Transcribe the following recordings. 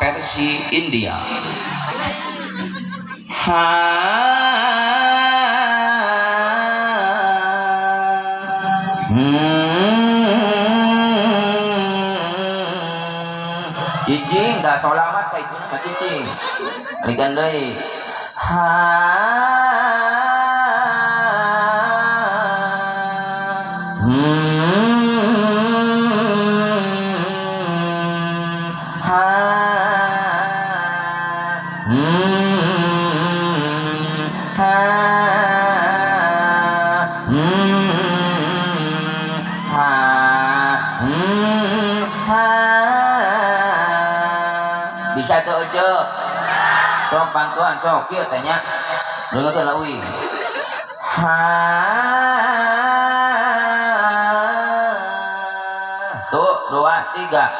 Versi India. Ha. Cicing dah sholawat ka itu nama cicing. Balikan deui. Ha. Ha. Ha. Ha. Ha. Bisa tuh Ojo? Sok bantuan sok kieu tanya. Dengarkeun lah uing. Ha. Tuh, 2, 3.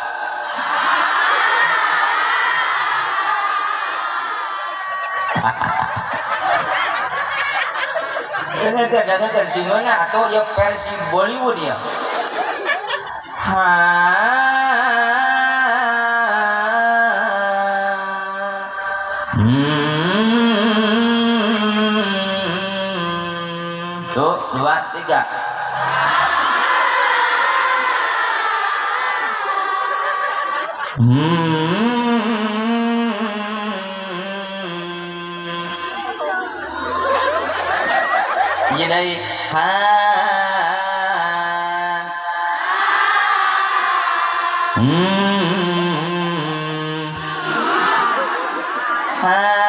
Dengarkeun, dengarkeun singonya atau ya versi Bollywood ya. Ha. Tuh, 2, 3. Ini dari ha. Ha.